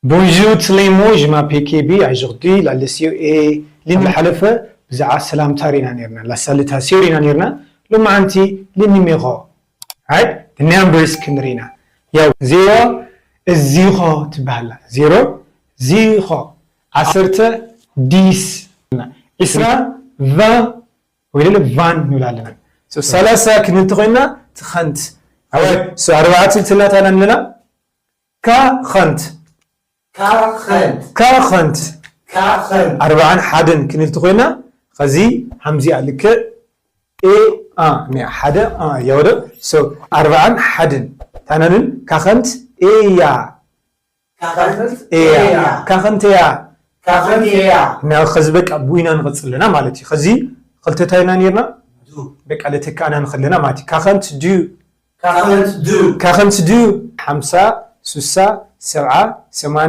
Bonjour tout le monde, je m'appelle Kebi, aujourd'hui, la leçon est l'île Halefa, ብዛዕባ ሰላምታ ሪና ነርና፣ la salutation ሪና ነርና፣ ሎማዓንቲ ልንሜኾ። Right? The numbers ክንሪና። ያው ዜሮ እዚኾ ትበሃላ። ዜሮ ዚኾ። ዓሰርተ ዲስ። ዒስራ ቫ ወይ ለ ቫን ንብል ኣለና። So ሰላሳ ክንብል ተኾይና ትኸንት። ኣወ so ኣርባዕተ ትላታና ንብላ። ካኸንት። ካኸንት። ካኸንት። ካኸንት። ኣርባዓን ሓደን ክንብል ተኾይና ኸዚ ሃምዚኣ ልክዕ ኤ ኣ ኒያ ሓደ ኣ ያወደ so ኣርባዓን ሓደን ታናንን ካኸንት ኤያ ካኸንት ኤያ ኤያ። ካኸንት ኤያ ካኸንት ኤያ። ና ኸዚ በቃ ቡይና ንቐጽል ኣለና ማለት እዩ። ኸዚ ኽልተ ታይና ነርና ዱ። በቃ ለተካእና ንኽለና ማለት እዩ። ካኸንት ዱ ካኸንት ዱ። ካኸንት ዱ ሓምሳ ሱሳ ሰብዓ ሰማንያ